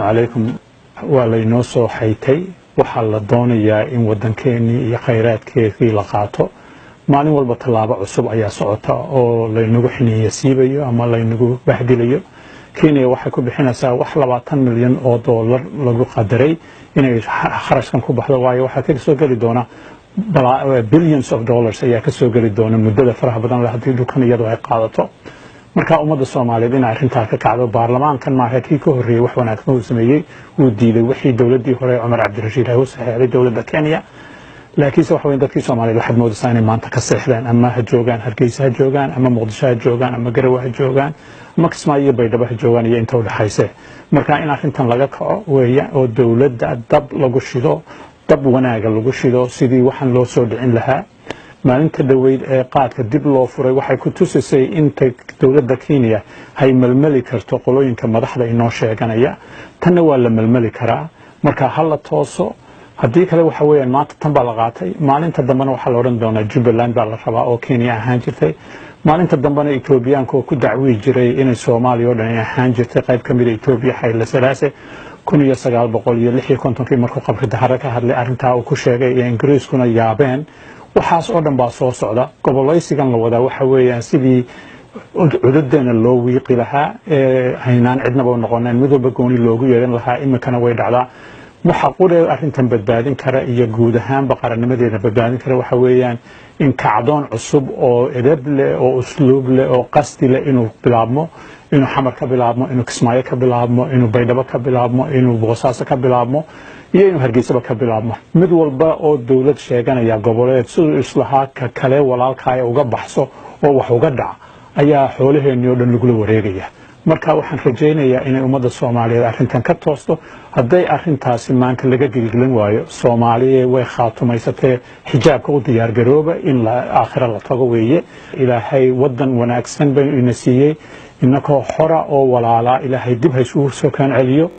Calaykum. Waa laynoo soo xaytay. Waxaa la doonayaa in waddankeenii iyo khayraadkeedii la qaato. Maalin walba tallaabo cusub ayaa socota oo laynagu xininya siibayo ama laynagu bahdilayo. Kenya waxay ku bixinaysaa wax 20 milyan oo doolar lagu qadaray inay kharashkan ku baxdo, waayo waxaa ka soo geli doona billions of dollars ayaa ka soo geli doona muddada faraha badan leh haddii dhulkan iyadu ay qaadato. Marka ummadda Soomaaliyeed inay arrintaa ka kacdo. Baarlamaankan maaha, kii ka horreeyey wax wanaagsan uu sameeyey, wuu diiday wixii dowladdii hore Cumar Cabdirashiid ay u saxeexday dowladda Kenya. Laakiinse waxa weyn, dadkii Soomaaliyeed waxaad moodaysaa inay maanta ka seexdeen. Ama ha joogaan Hargeysa ha joogaan, ama Muqdisho ha joogaan, ama Garowe ha joogaan, ama Kismaayo iyo Baydhabo ha joogaan iyo inta udhexayse. Marka in arrintan laga kaco weeya oo dowladda dab lagu shido, dab wanaaga lagu shido, sidii waxaan loo soo dhicin lahaa. Maalinta dhoweyd ee qaadka dib loo furay waxay ku tusisay inta dowladda Kenya hay melmeli karto qolooyinka madaxda inoo sheeganaya. Tanna waa la melmeli karaa. Marka ha la tooso. Haddii kale waxa weeyaan, maanta tan baa la qaatay, maalinta dambena waxaa la odhan doonaa Jubbaland baa la rabaa oo Kenya ahaan jirtay. Maalinta dambena Etoobiyaanka oo ku dacwii jiray inay Soomaaliya oo dhan ay ahaan jirtay qayb ka mida Etoobiya, Xayle Salaase 1956-kii markuu Qabri Dahare ka hadlay arrintaa uu ku sheegay iyo Ingiriiskuna yaabeen. Waxaas oo dhan baa soo socda. Gobolaysigan la wadaa waxa weeyaan sidii cududeena loo wiiqi lahaa ee haynaan cidnaba u noqonayn, mid walba gooni loogu yeelan lahaa. Iminkana way dhacdaa. Waxa qure arrintan badbaadin kara iyo guud ahaanba qarannimadeena badbaadin kara waxa weeyaan in kacdoon cusub oo edeb leh oo usluub leh oo qasdi leh inuu bilaabmo, inuu Xamar ka bilaabmo, inuu Kismaayo ka bilaabmo, inuu Baydhabo ka bilaabmo, inuu Boosaaso ka bilaabmo iyo inuu Hargeysaba ka bilaabmo. Mid walba oo dowlad sheeganaya goboleed siduu islahaa ka kale walaalkaaya uga baxso oo wax uga dhac ayaa xoolaheenii oo dhan lagula wareegaya. Marka waxaan rajaynayaa inay ummadda Soomaaliyeed arrintan ka toosto. Hadday arrintaasi maanta laga gilgilan waayo, Soomaaliya way khaatumaysatee, xijaabka u diyaargarooba in aakhira la tago weeye. Ilaahay waddan wanaagsan baynu ina siiyey, inakoo xora oo walaalaa. Ilaahay dib ha isugu soo kaan celiyo.